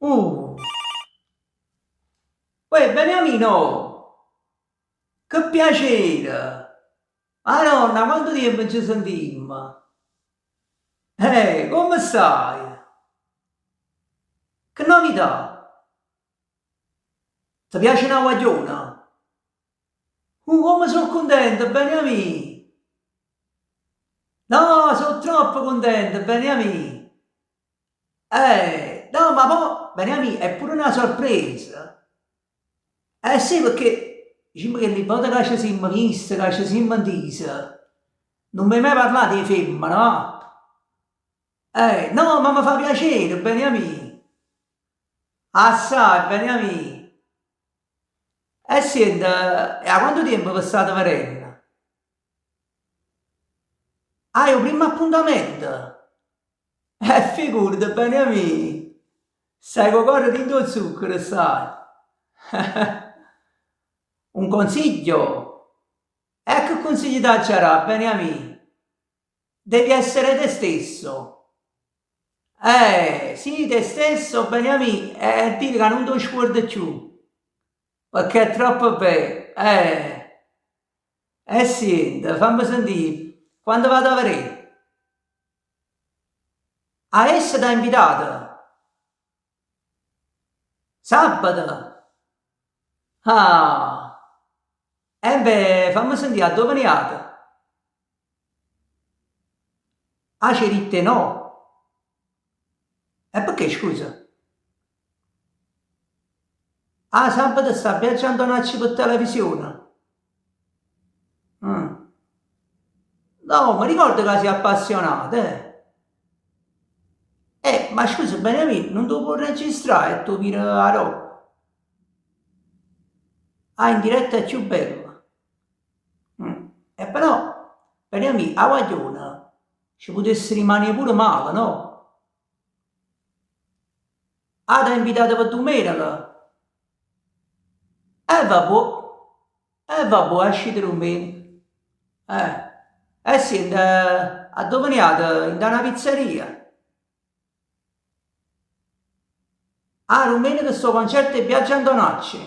Uh! Uè Beniamino! Che piacere! Maronna, 'a quantu tiempo nun ce sentimmo! Eh, comme staje? Che novità? Te piace na guagliona? Uh, comme so' cuntento, Beniamì! No, so' troppo cuntento, Beniamì! Eh, no, ma po', Beniamì, è pure na sorpresa. Eh sì, pecché dicimm chelli vote ca ce simm viste, ca ce simm 'ntise, nun m'hê mai parlato 'e femmena, va. Eh, no, ma me fa piacere, Beniamì. Assai, Beniamì. E siente, e 'a quantu tiempo ve state verenno? Ah, è 'o primmo appuntamento? E figurate, Beniamì, stai cu 'o core dint' 'o zucchero, stai. Un consiglio? E che cunsiglio t'aggia dà, Beniamì? Devi essere te stesso. Eh, sii te stesso, Beniamì, e vide ca nun t' 'o scuorde cchiù, pecché è troppo bello, eh. E siente, famme sentì, quando v'ata verè? Ah, essa t'ha invitato? Sabbato? Ah! Embè, famme sentì, addò ve ne jate? Ah, c'hê ditto 'e no? E pecché, scusa? Ah, sabbato sta Biagio Antonacci pe televisione? Ah. No, mi ricordo ca si appassionato, eh. Eh, ma scusa, Beniamino, nun t' 'o può registrà e t' 'o vire aropp? Ah, in diretta è cchiù bello. E però, Beniamì, 'a guagliona ce putesse rimanè pure male, no? Ah, t'ha invitato pe dummeneca? E vabbuò, e vabbuò, ascite dummeneca. Eh, e siente, addò ve ne jate? Int'a na pizzeria? Ah, dummeneca sta 'o concerto 'e Biagio Antonacci?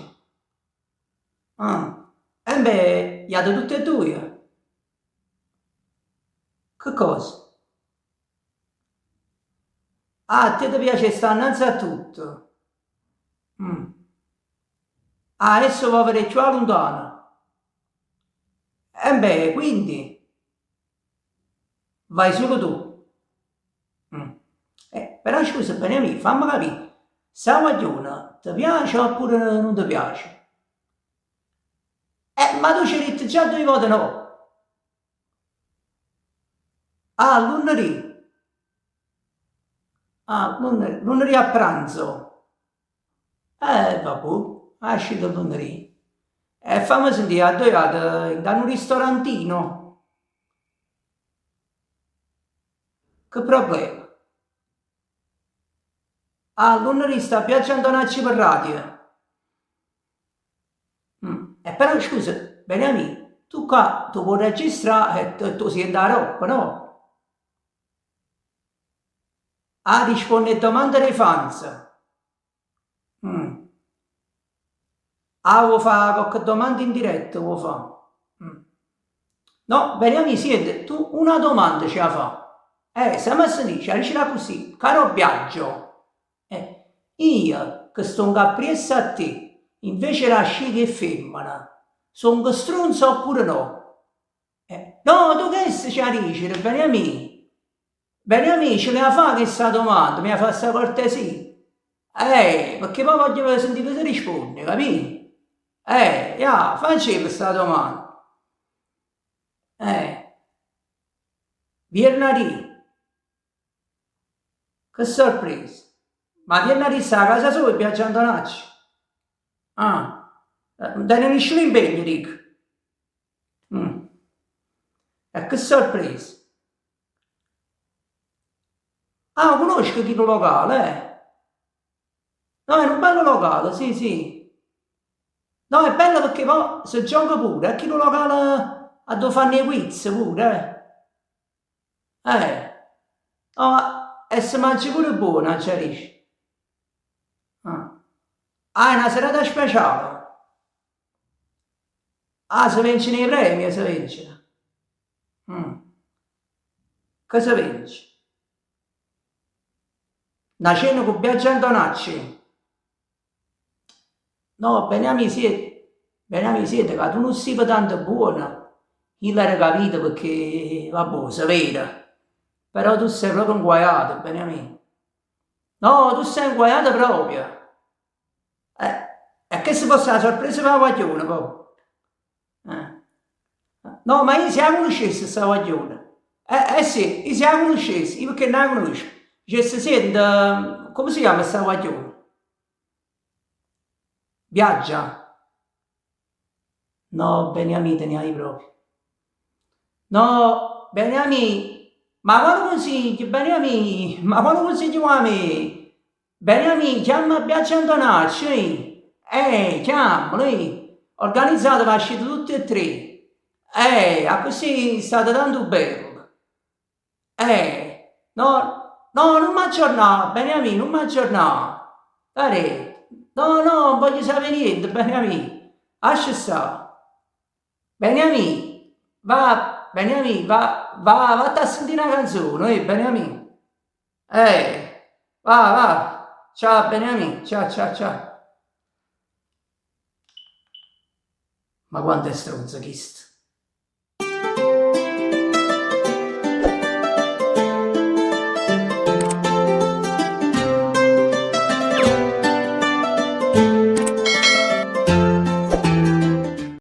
Ah, embè, jate tutte e duje? Che cosa? Ah, a te te piace 'e sta annanze a tutto. Ah, essa vo' vedè cchiù 'a luntano. Embè, quindi vai sulo tu. Eh, però scusa Beniamì, famme capì, sta guagliona te piace oppure nun te piace? Eh, ma tu c'hê ditto già doje vote no. Ah, lunnerì. Ah, lunnerì, lunnerì a pranzo. Eh, vabbuò, ascite lunnerì. E famme sentì, addò jate? Int'a nu ristorantino? Che problema? Ah, lunnerì sta Biagio Antonacci pe radio. E però scusa, Beniamì, tu ccà t' 'o può registrà e t' 'o siente aropp, no? Ah, risponne 'e domande d' 'e fans. Ah, vuò fa cocche domanda in diretta, vuò fa? No, Beniamì, siente, tu una domanda ce 'a fa. Eh, stamme a sentì, ce 'a dicere accussì, caro Biagio, eh, io che stongo appriesso a te, invece d'ascì cu 'e femmene, songo strunzo oppure no? Eh, no, tu chesto ce 'a dicere, Beniamì. Beniamì, ce l'hê 'a fa chesta domanda, m'hê 'a fa sta cortesia. Eh, pecché pò voglio sentì che te risponne, capì? Eh, ja, fancella sta domanda. Eh. Viernarì. Che sorpresa. Ma viernarì sta 'a casa soja, Biagio Antonacci? Ah. Nun tene nisciuno impegno, dico. E che sorpresa. Ah, 'o cunosco chillu locale, eh. No, è nu bello locale, sì, sì. No, è bello pecché pò se gioca pure, è chillu locale addò fanno 'e quiz pure, eh. Eh. No, ma e se mangia pure buono, aggia dicere. Ah, è na serata speciale? Ah, se venceno 'e premie, se venceno. Che se vence? Na cena cu Biagio Antonacci? No, Beniamì, siente, Beniamì, siente ca tu nun stive tanto buono, io l'ero capito pecché, vabbuò, se vede, però tu stai proprio 'nguaiato, Beniamì. No, tu stai 'nguaiato proprio. Eh, e chesta fosse 'a sorpresa p' 'a guagliona, po'. Eh. No, ma io si 'a cunuscesse sta guagliona. Eh, eh sì, io si 'a cunuscesse, io pecché nun 'a cunosco. Dicesse, siente, comme si chiama sta guagliona? Biagia? No, Beniamì, te ne 'a i' proprio. No, Beniamì, ma quale cunsiglio, Beniamì, ma quale cunsiglio vuò 'a me? Beniamì, chiamma a Biagio Antonacci, oì. Eh, chiammalo, oì. Organizzate, v'ascite tutte e tre. Eh, accussì state tanto bello. Eh, no, no, nun m'aggiornà, Beniamì, nun m'aggiornà. Dare, no, no, nun voglio sapè niente, Beniamì, lascia sta. Beniamì, va, Beniamì, va, va, vatte a sentì na canzone, oì, Beniamì. Eh, va, va, ciao Beniamì, ciao, ciao, ciao. Ma quanto è stronzo chisto.